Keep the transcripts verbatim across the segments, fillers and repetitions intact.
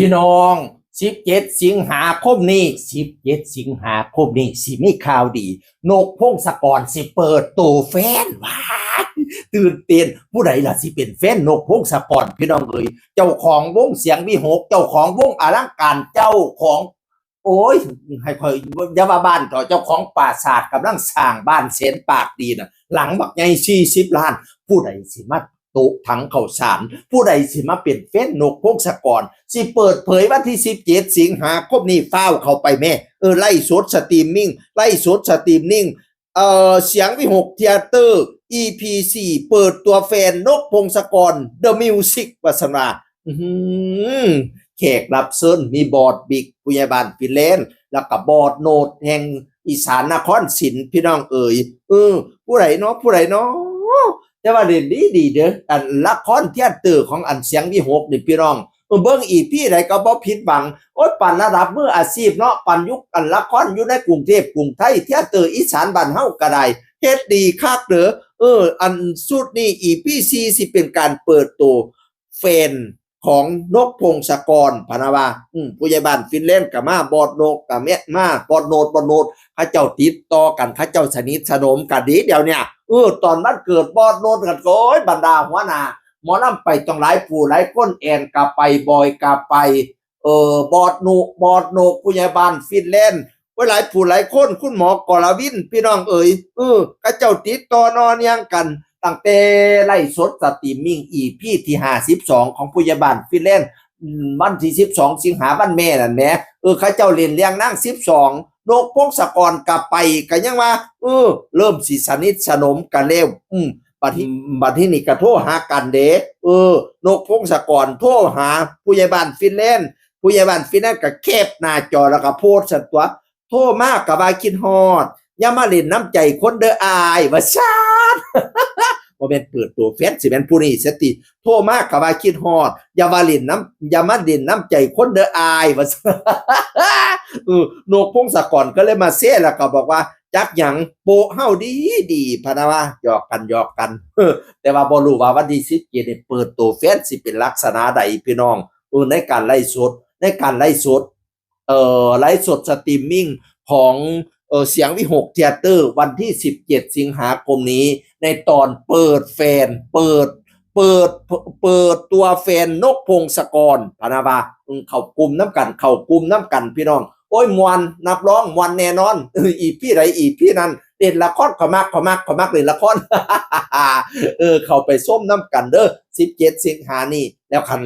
พี่น้อง สิบเจ็ด สิงหาคมนี้ สิบเจ็ด สิงหาคมนี้ สิมีข่าวดี นกพงศกรสิเปิดตัวแฟน ว้าย ตื่นเต้น ผู้ใดล่ะสิเป็นแฟนนกพงศกร พี่น้องเอ้ย เจ้าของวงเสียงวิหค เจ้าของวงอลังการ เจ้าของ โอ้ย ให้ข้อยอย่าว่าบ้านเถาะ เจ้าของปราสาทกำลังสร้างบ้านแสนปากดีน่ะ หลังบักใหญ่ สี่สิบล้าน ผู้ใดสิมาโต๊ะถังข้าวสาร ผู้ใดสิมาเป็นแฟนนกพงศกร สิเปิดเผยวันที่ สิบเจ็ด สิงหาคมนี้ ฟ้าวเข้าไปแม่ เออ ไลฟ์สดสตรีมมิ่ง ไลฟ์สดสตรีมมิ่ง เอ่อ เสียงวิหคเธียเตอร์ อีพี สี่ เปิดตัวแฟนนกพงศกร The Music ว่าซั่นว่า อื้อหือ แขกรับเชิญมีบอสบิ๊ก ผู้ใหญ่บ้านฟินแลนด์ แล้วก็บอสโนดแห่งอีสานนครศิลป์ พี่น้องเอ๋ย เออ ผู้ใดเนาะ ผู้ใดเนาะ แต่ว่าเล่นดีดีเด้อ อันละครเธียเตอร์ของอันเสียงวิหคนี่พี่น้อง เออ เบิ่ง อีพี ใดก็บ่ผิดหวัง โอ๊ย ปานระดับมืออาชีพเนาะ ปานยุคอันละครอยู่ในกรุงเทพฯ กรุงไทย เธียเตอร์อีสานบ้านเฮาก็ได้ เฮ็ดดีคักเด้อ เออ อันชุดนี้ อีพี สี่ สิเป็นการเปิดตัวแฟนของนกพงศกร พะนะว่า อืม ผู้ใหญ่บ้านฟินแลนด์ก็มา บอสโนดก็แม่มา บอสโนด บอสโนด เขาเจ้าติดต่อกัน เขาเจ้าสนิทสนมกันดีเดี๋ยวเนี่ย เออ ตอนวันเกิดบอสโนดกัน โอ๊ย บรรดาหัวหน้าหมอลำไปต้องหลายผู้หลายคน แอนก็ไป บอยก็ไป เออ บอสโนด บอสโนด ผู้ใหญ่บ้านฟินแลนด์ โอ๊ย หลายผู้หลายคน คุณหมอกรวิน พี่น้องเอ๋ย เออ เขาเจ้าติดต่อนอเนียงกัน ตั้งแต่ไลฟ์สดสตรีมมิ่ง อีพี ที่ ห้าสิบสอง ของผู้ใหญ่บ้านฟินแลนด์ อืม วันที่ สิบสอง สิงหา วันแม่นั่นแหม เออ เขาเจ้าเล่นเรื่องนาง สิบสอง นกพงศกรก็ไป ก็ยังว่า เออ เริ่มสิสนิทสนมกันแล้ว อืม บัดนี้ บัดนี้นี่ก็โทรหากันเด้ เออ นกพงศกรโทรหาผู้ใหญ่บ้านฟินแลนด์ ผู้ใหญ่บ้านฟินแลนด์ก็แคปหน้าจอแล้วก็โพสต์ซั่นตั๊ว โทรมาก็ว่าคิดฮอด อย่ามาเล่นน้ำใจคนเด้ออ้าย ว่าซั่น บ่แม่นเปิดตัวแฟน สิแม่นผู้นี้ซะติ โทรมาก็ว่าคิดฮอด อย่าว่าเล่นน้ำ อย่ามาเล่นน้ำใจคนเด้ออ้าย ว่าซั่น เออ นกพงศกรก็เลยมาแชร์แล้วก็บอกว่า จักหยัง โปะเฮาดีดี พะนะว่า หยอกกัน หยอกกัน เออ แต่ว่าบ่รู้ว่าวันที่ สิบเจ็ด นี่เปิดตัวแฟนสิเป็นลักษณะใดพี่น้อง เออ ในการไลฟ์สด ในการไลฟ์สด เอ่อ ไลฟ์สดสตรีมมิ่งของ เอ่อ เสียงวิหคเธียเตอร์ วันที่ สิบเจ็ด สิงหาคมนี้ ในตอนเปิดแฟน เปิด เปิด เปิดตัวแฟนนกพงศกร พะนะว่า อืม เข้ากลุ่มนำกัน เข้ากลุ่มนำกันพี่น้อง โอ๊ย ม่วน รับรองม่วนแน่นอน เออ อีพี ใด อีพี นั้น เล่นละคร ข้อยมัก ข้อยมัก ข้อยมักเล่นละคร เออ เข้าไปชมนำกันเด้อ สิบเจ็ด สิงหานี้ แล้วคัน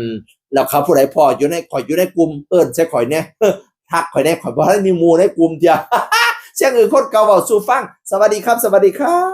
แล้วคันผู้ใดพ้ออยู่ใน ข้อยอยู่ในกลุ่ม เอิ้นใส่ข้อยแหน่ ทักข้อยแหน่ ข้อยบ่ทันมีหมู่ในกลุ่มเทื่อ เสียงอื่นคนเก่าเว้าสู่ฟัง สวัสดีครับ สวัสดีครับ